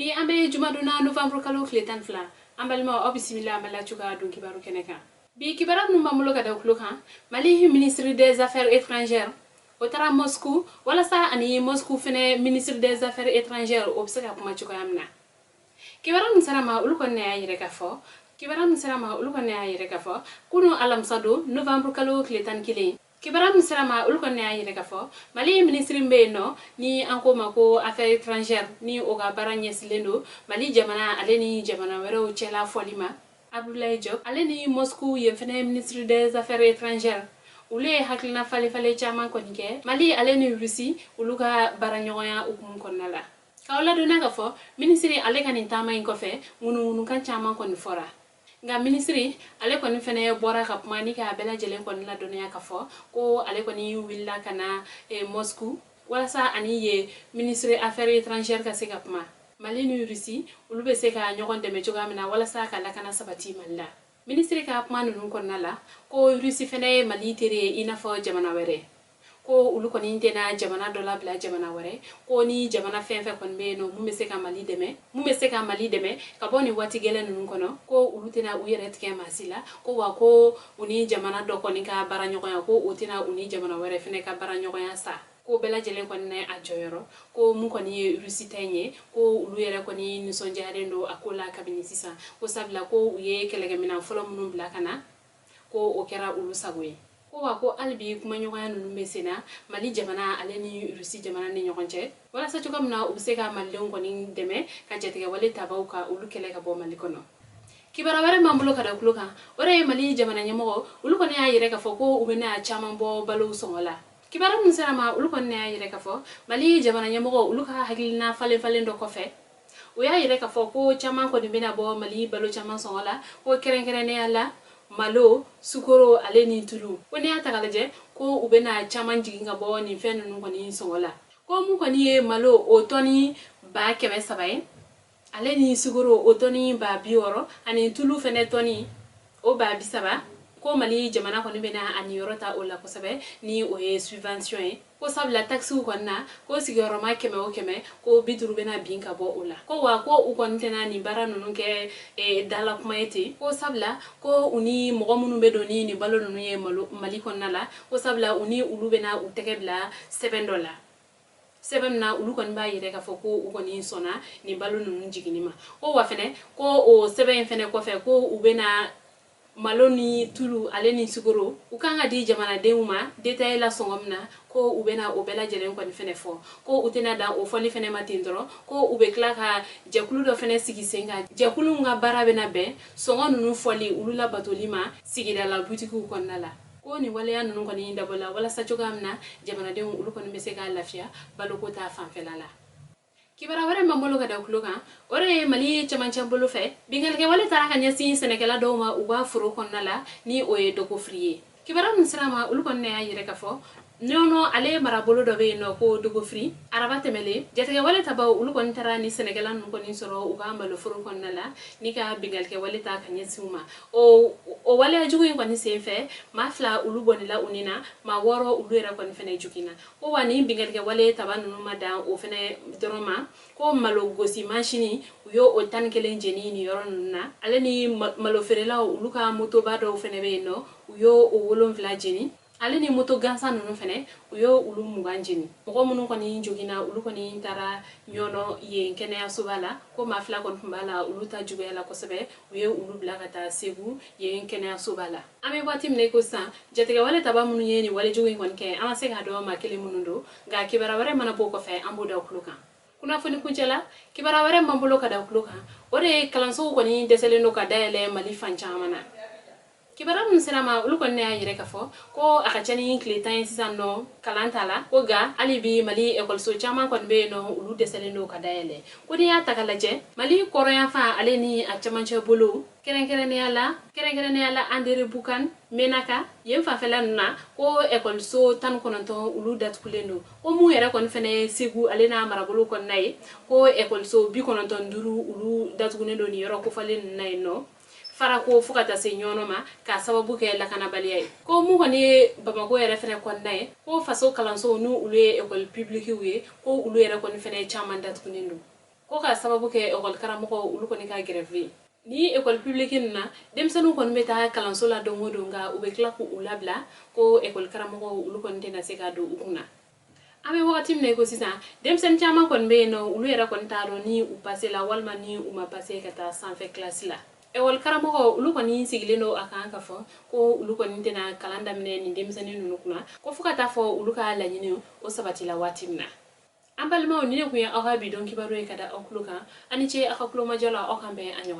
Bi an bɛ jumadon na, novembre kalo tile 12. An balimaw, aw bisimila an bala cogoya don kibaru kɛnɛ kan. Bi kibaru minnu b'an bolo ka da tulo kan: Mali ministre des Affaires étrangères, o taara Moscou walasa ani Moscou fɛnɛ ministre des Affaires étrangères, o bɛ se ka kuma cogoya min na. Kibaru min sera ma, olu kɔni y'a yɛrɛ ka fɔ, kibaru min sera ma, olu kɔni y'a yɛrɛ ka fɔ kunu alamisa don, novembre kalo tile 11. Kibaru min sera ma, olu kɔni y'a yɛrɛ ka fɔ Mali minisiri bɛ yen nɔ ni an ko ma ko Affaires étrangères, ni o ka baara ɲɛsilen don Mali jamana ale ni jamana wɛrɛw cɛla fɔli ma, Abdoulaye Diop, ale ni Moscou yen fɛnɛ ministre des Affaires étrangères, olu ye hakilina falen-falen caman kɔni kɛ Mali ale ni Rusi olu ka baaraɲɔgɔnya hukumu kɔnɔna la. K'aw ladɔnniya ka fɔ minisiri ale ka nin taama in kɔfɛ, ŋunuŋunukan caman kɔni fɔra, nka minisiri ale kɔni fɛnɛ bɔra ka kuma ni k'a bɛɛ lajɛlen kɔni ladɔnniya ka fɔ ko ale kɔni wulila ka na Moscou walasa ani ye ministre Affaires étrangères ka se ka kuma, Mali ni Rusi olu bɛ se ka ɲɔgɔn dɛmɛ cogoya min na walasa ka lakana sabati Mali la. Minisiri ka kuma ninnu kɔnɔna la, ko Rusi fɛnɛ ye Mali teri ye i n'a fɔ jamana wɛrɛ, ko olu kɔni tɛna jamana dɔ labila jamana wɛrɛ, ko ni jamana fɛn fɛn kɔni bɛ yen nɔ mun bɛ se ka Mali dɛmɛ, mun bɛ se ka Mali dɛmɛ ka bɔ nin waati gɛlɛn ninnu kɔnɔ, ko olu tɛna u yɛrɛ tigɛ maa si la, ko wa ko u ni jamana dɔ kɔni ka baara ɲɔgɔnya, ko o tɛna u ni jamana wɛrɛ fɛnɛ ka baara ɲɔgɔnya sa, ko bɛɛ lajɛlen kɔni na a jɔyɔrɔ. Ko mun kɔni ye Rusi ta in ye, ko olu yɛrɛ kɔni nisɔndiyalen don a ko la kabini sisan, ko sabula ko u ye kɛlɛkɛminɛn fɔlɔ minnu bila ka na, ko o kɛra olu sago ye, ko wa ko hali bi kumaɲɔgɔnya ninnu bɛ sen na Mali jamana ale ni Rusi jamana ni ɲɔgɔn cɛ, walasa cogo min na u bɛ se ka malidenw kɔni dɛmɛ ka jatigɛwale tabaw ka olu kɛlɛ ka bɔ Mali kɔnɔ. Kibaruya wɛrɛ b'an bolo ka da tulo kan, o de ye Mali jamana ɲɛmɔgɔ olu kɔni y'a yɛrɛ k'a fɔ ko u bɛna caman bɔ balow sɔngɔ la. Kibaruya min sera ma, olu kɔni y'a yɛrɛ k'a fɔ Mali jamana ɲɛmɔgɔ olu ka hakilina falen falen dɔ kɔfɛ, o y'a yɛrɛ k'a fɔ ko caman kɔni bɛna bɔ Mali balo caman sɔngɔ la, ko kɛrɛnkɛrɛnnenya la malo, sukoro ale ni tulu, ko n'i y'a ta k'a lajɛ, ko u bɛna caman jigin ka bɔ nin fɛn ninnu kɔni sɔngɔ la. Ko mun kɔni ye malo, o tɔni 300,000 ye, ale ni sukoro o tɔni 60,000, ani tulu fɛnɛ tɔni o 30,000, ko Mali jamana kɔni bɛna a niyɔrɔ ta o la kosɛbɛ, ni o ye subvention ye, ko sabula taxes kɔni na, ko sigiyɔrɔma 100 o 100, ko 50 bɛna bin ka bɔ o la. Ko wa ko u kɔni tɛna nin baara ninnu kɛ dala kuma ye ten, ko sabula ko u ni mɔgɔ minnu bɛ don ni nin balo ninnu ye malo Mali kɔnɔna la, ko sabula u ni olu bɛna u tɛgɛ bila sɛbɛn dɔ la, sɛbɛn min na olu kɔni b'a yɛrɛ k'a fɔ ko u kɔni sɔnna nin balo ninnu jiginni ma. Ko wa fɛnɛ ko o sɛbɛn in fɛnɛ kɔfɛ, ko u bɛna malo ni tulu ale ni sukoro, u kan ka di jamanadenw ma détaillé la sɔngɔ min na, ko u bɛna o bɛɛ lajɛlen kɔni fɛnɛ fɔ. Ko u tɛna dan o fɔli fɛnɛ ma ten dɔrɔn, ko u bɛ tila ka jɛkulu dɔ fɛnɛ sigi sen kan, jɛkulu ka baara bɛna bɛn sɔngɔ ninnu fɔli olu labatoli ma sigidala butikiw kɔnɔna la. Ko nin waleya ninnu kɔni dabɔla walasa cogoya min na jamanadenw olu kɔni bɛ se ka lafiya baloko ta fanfɛla la. Kibaruya wɛrɛ b'an bolo ka da tulo kan, o de ye Mali cɛmancɛ bolo fɛ binkannikɛwale taara ka ɲɛsin sɛnɛkɛla dɔw ma u ka foro kɔnɔna la, ni o ye Dɔgɔfiri ye. Kibaruya min sera ma, olu kɔni y'a yɛrɛ ka fɔ Ɲɔnɔ ale marabolo dɔ bɛ yen nɔ ko Dɔgɔfiri, araba tɛmɛlen, jatigɛwale tabaw olu kɔni taara ni sɛnɛkɛla ninnu kɔni sɔrɔ u ka maloforo kɔnɔna la ni ka binkannikɛwale ta ka ɲɛsin u ma. O waleya jugu in kɔni sen fɛ, maa fila olu bɔnɛla u ni na, maa wɔɔrɔ olu yɛrɛ kɔni fɛnɛ joginna. Ko wa nin binkannikɛwale taba ninnu ma dan o fɛnɛ dɔrɔn ma, ko malo gosi mansini, u y'o o 11 jeni nin yɔrɔ ninnu na, ale ni malo feerelaw olu ka motoba dɔw fɛnɛ bɛ yen nɔ, u y'o o 7 jeni, ale ni moto gansan ninnu fɛnɛ, u y'o olu 20 jeni. Mɔgɔ minnu kɔni joginna, olu kɔni taara Ɲɔnɔ yen kɛnɛyasoba la. Ko maa fila kɔni tun b'a la, olu ta juguya la kosɛbɛ, u ye olu bila ka taa Segu yen kɛnɛyasoba la. An bɛ waati min na i ko sisan, jatigɛwale taba minnu ye nin walejugu in kɔni kɛ, an ma se k'a dɔn maa kelen minnu don, nka kibaruya wɛrɛ mana bɔ o kɔfɛ, an b'o da tulo kan. Kunnafoni kuncɛ la, kibaruya wɛrɛ m'an bolo ka da tulo kan, o de ye kalansow kɔni dɛsɛlen don ka dayɛlɛ Mali fan caman na. Kibaruya min sera ma, olu kɔni y'a yɛrɛ k'a fɔ ko a ka ca ni tile 10 ye sisan nɔ kalan t'a la, ko nka hali bi Mali ekɔliso caman kɔni bɛ yen nɔ, olu dɛsɛlen don ka dayɛlɛ. Ko n'i y'a ta ka lajɛ, Mali kɔrɔnyanfan ale ni a cɛmancɛ bolo, kɛrɛnkɛrɛnnenya la Anderamboukane, Menaka yen fanfɛla ninnu na, ko ekɔliso 19 olu datugulen don. Ko mun yɛrɛ kɔni fɛnɛ ye Segu ale n'a marabolo kɔnɔna ye, ko ekɔliso 95 olu datugulen don nin yɔrɔ kofɔlen ninnu na yen nɔ, Farako fo ka taa se Ɲɔnɔ ma, k'a sababu kɛ lakanabaliya ye. Ko mun kɔni ye Bamako yɛrɛ fɛnɛ kɔnɔna ye, ko faso kalansow, n'u olu ye ekɔli publikiw ye, ko olu yɛrɛ kɔni fɛnɛ caman datugunen don. Ko ka sababu kɛ ekɔli karamɔgɔ olu kɔni ka grève ye. Ni ekɔli publique ninnu na, denmisɛnninw kɔni bɛ taa kalanso la don o don, nka u bɛ tila k'u labila ko ekɔli karamɔgɔw olu kɔni tɛna se ka don u kunna. An bɛ wagati min na i ko sisan, denmisɛnnin caman kɔni bɛ yen nɔ, olu yɛrɛ kɔni t'a dɔn ni u pase la walima ni u ma pase ka taa sanfɛ kilasi la. Ekɔli karamɔgɔ olu kɔni sigilen don a kan ka fɔ ko olu kɔni tɛna kalan daminɛ nin denmisɛnnin ninnu kunna, ko fo ka taa fɔ olu ka laɲini o sabatila waati min na. An balimaw, ni ne tun ye aw ka bi don kibaru ye ka da aw tulo kan. Aw ni ce aw ka tulomajɔ la. Aw kan bɛn a ɲɔgɔn.